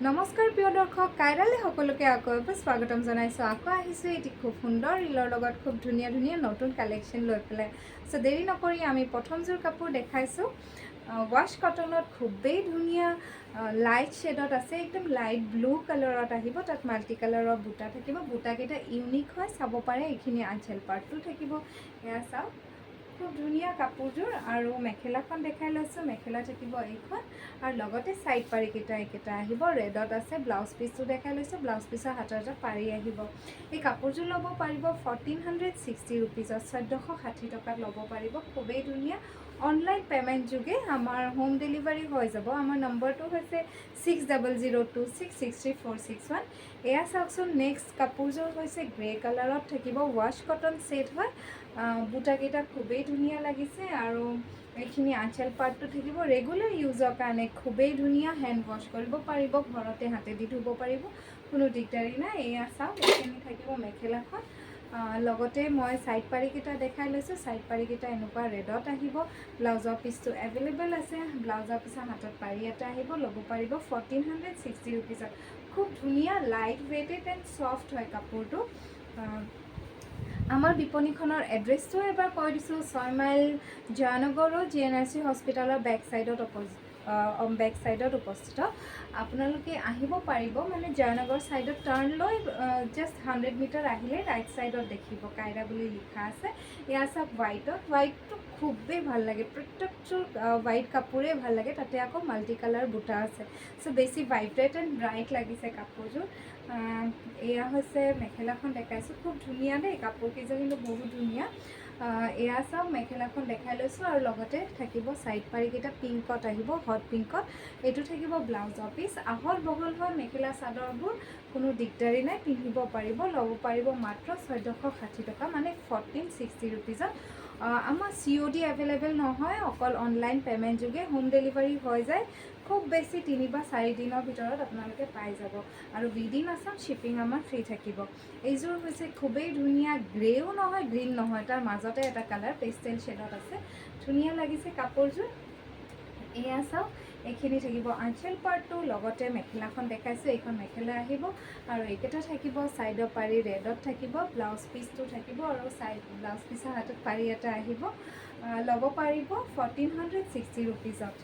নমস্কাৰ প্ৰিয় দৰ্শক, কাইৰালে সকলোকে আকৌ এবাৰ স্বাগতম জনাইছোঁ। আকৌ আহিছোঁ এটি খুব সুন্দৰ ৰিলৰ লগত, খুব ধুনীয়া ধুনীয়া নতুন কালেকশ্যন লৈ পেলাই। চ' দেৰি নকৰি আমি প্ৰথমযোৰ কাপোৰ দেখাইছোঁ। ৱাছ কটনত খুবেই ধুনীয়া লাইট শ্বেডত আছে, একদম লাইট ব্লু কালাৰত আহিব। তাত মাল্টি কালাৰৰ বুটা থাকিব। বুটাকেইটা ইউনিক হয়, চাব পাৰে। এইখিনি আঞ্চল পাৰ্টটো থাকিব। এয়া চাওক, খুব ধুনীয়া কাপোৰযোৰ। আৰু মেখেলাখন দেখাই লৈছোঁ। মেখেলা থাকিব এইখন আৰু লগতে ছাইড পাৰিকেইটা এইকেইটা আহিব, ৰেডত আছে। ব্লাউজ পিচটো দেখাই লৈছোঁ। ব্লাউজ পিচৰ হাতত এটা পাৰি আহিব। এই কাপোৰযোৰ ল'ব পাৰিব 1460 ৰুপিজত, 1460 টকাত ল'ব পাৰিব। খুবেই ধুনীয়া। অনলাইন পে'মেণ্ট যোগে আমাৰ হোম ডেলিভাৰী হৈ যাব। আমাৰ নম্বৰটো হৈছে 6002663461। এয়া চাওকচোন, নেক্সট কাপোৰযোৰ হৈছে গ্ৰে কালাৰত থাকিব। ৱাছ কটন ছেট হয়। বুটাকেইটা খুবেই ধুনীয়া লাগিছে আৰু এইখিনি আঁচল পাৰ্টটো থাকিব। ৰেগুলাৰ ইউজৰ কাৰণে খুবেই ধুনীয়া। হেণ্ড ৱাছ কৰিব পাৰিব, ঘৰতে হাতেদি ধুব পাৰিব, কোনো দিগদাৰী নাই। এয়া চাওক, এইখিনি থাকিব মেখেলাখন। লগতে মই ছাইড পাৰিকেইটা দেখাই লৈছোঁ। ছাইড পাৰিকেইটা এনেকুৱা ৰেডত আহিব। ব্লাউজৰ পিচটো এভেইলেবল আছে। ব্লাউজৰ পিছৰ হাতত পাৰি এটা আহিব। ল'ব পাৰিব 1460 ৰুপিজত। খুব ধুনীয়া, লাইট ৱেইটেড এণ্ড ছফ্ট হয় কাপোৰটো। আমাৰ বিপণীখনৰ এড্ৰেছটো এবাৰ কৈ দিছোঁ। 6 মাইল জয়নগৰ ৰোড, জিএনআৰচি হস্পিটেলৰ বেক ছাইডত উপস্থিত। আপোনালোকে আহিব পাৰিব। মানে জয়নগৰ ছাইডত টাৰ্ণ লৈ জাষ্ট 100 মিটাৰ আহিলে ৰাইট ছাইডত দেখিব কাইৰা বুলি লিখা আছে। এয়া চাওক, হোৱাইটত। হোৱাইটটো খুবেই ভাল লাগে। প্ৰত্যেকযোৰ হোৱাইট কাপোৰেই ভাল লাগে। তাতে আকৌ মাল্টি কালাৰ বুটা আছে, চ' বেছি ভাইব্ৰেণ্ট এণ্ড ব্ৰাইট লাগিছে কাপোৰযোৰ। এয়া হৈছে মেখেলাখন দেখাইছোঁ। খুব ধুনীয়া দেই, কাপোৰকেইযোৰ কিন্তু বহুত ধুনীয়া। এয়া চাওক, মেখেলাখন দেখাই লৈছোঁ আৰু লগতে থাকিব ছাইড পাৰিকেইটা পিংকত আহিব, হট পিংকত। এইটো থাকিব ব্লাউজৰ পিচ। আহল বহল হয় মেখেলা চাদৰবোৰ, কোনো দিগদাৰী নাই, পিন্ধিব পাৰিব। ল'ব পাৰিব মাত্ৰ 1460 টকা, মানে 1460 ৰুপিজত। আমাৰ চিঅ'ডি এভেইলেবল নহয়, অকল অনলাইন পে'মেণ্ট যোগে হোম ডেলিভাৰী হৈ যায়। খুব বেছি 3 বা 4 দিনৰ ভিতৰত আপোনালোকে পাই যাব আৰু উইদিন আছাম শ্বিপিং আমাৰ ফ্ৰী থাকিব। এইযোৰ হৈছে খুবেই ধুনীয়া, গ্ৰেও নহয়, গ্ৰীণ নহয়, তাৰ মাজতে এটা কালাৰ, পেষ্টেল শ্বেডত আছে। ধুনীয়া লাগিছে কাপোৰযোৰ। এয়া চাওক, এইখিনি থাকিব আঞ্চল পাৰ্টটো, লগতে মেখেলাখন দেখাইছোঁ। এইখন মেখেলা আহিব আৰু এইকেইটা থাকিব ছাইডৰ পাৰি, ৰেডত থাকিব। ব্লাউজ পিচটো থাকিব আৰু ছাইড ব্লাউজ পিচৰ হাতত পাৰি এটা আহিব। ল'ব পাৰিব 1460 ৰুপিজত।